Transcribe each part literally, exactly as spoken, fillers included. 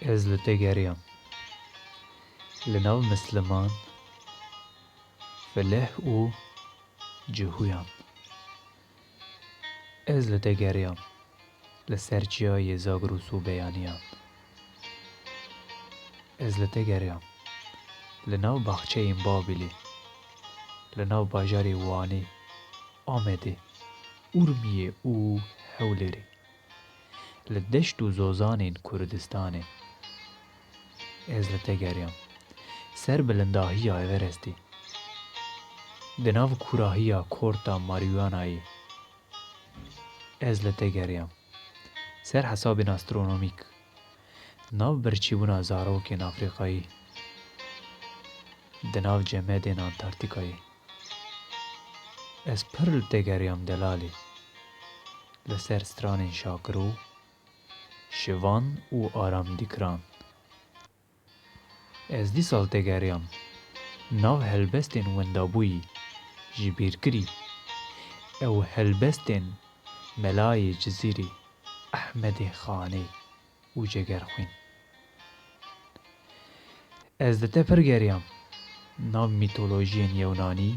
Ez li te geriyam. Li nav misliman, fileh û cihuyan. Ez li te geriyam. Li ser çiyayê Zagros û Beyaniyan. Ez li te geriyam. Li nav baxçeyên Babilê. Li nav bajarê Wanê, Amedê, Urmiyê û Hewlêrê. Li deşt û zozanên Kurdistanê. Ez li te geriyam. Ser bilindahiya Everestê. Di nav kûrahiya korta Mariwanayê. Ez li te geriyam. Ser hesabên astronomîk. Nav birçîbûna zarokên Afrîkayî. Di nav cemedên Antarktîkayê. Ez pir li te geriyam delalê. Li ser stranên Şakiro, Şivan û Aram Dîkran. Ez dîsa li te geriyam. Nav helbestên wendabûyî, ji bîrkirî. Ew helbestên Melayê Cizîrî, Ehmedê Xanê û Cegerxwîn. Ez li te pir geriyam. Nav mîtolojiyên Yewnanî,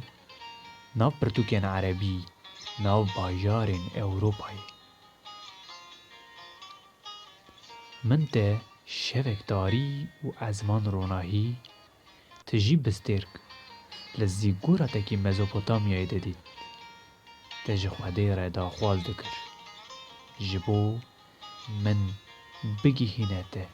nav pirtûkên Erebî, nav bajarên Ewropayê. Min te şevek tarî û ezman ronahî, tijî bistêrk, li zîgora tekî Mezopotamyayê de dît. Te ji Xwedê re daxwaz dikir, ji bo min bigihîne te.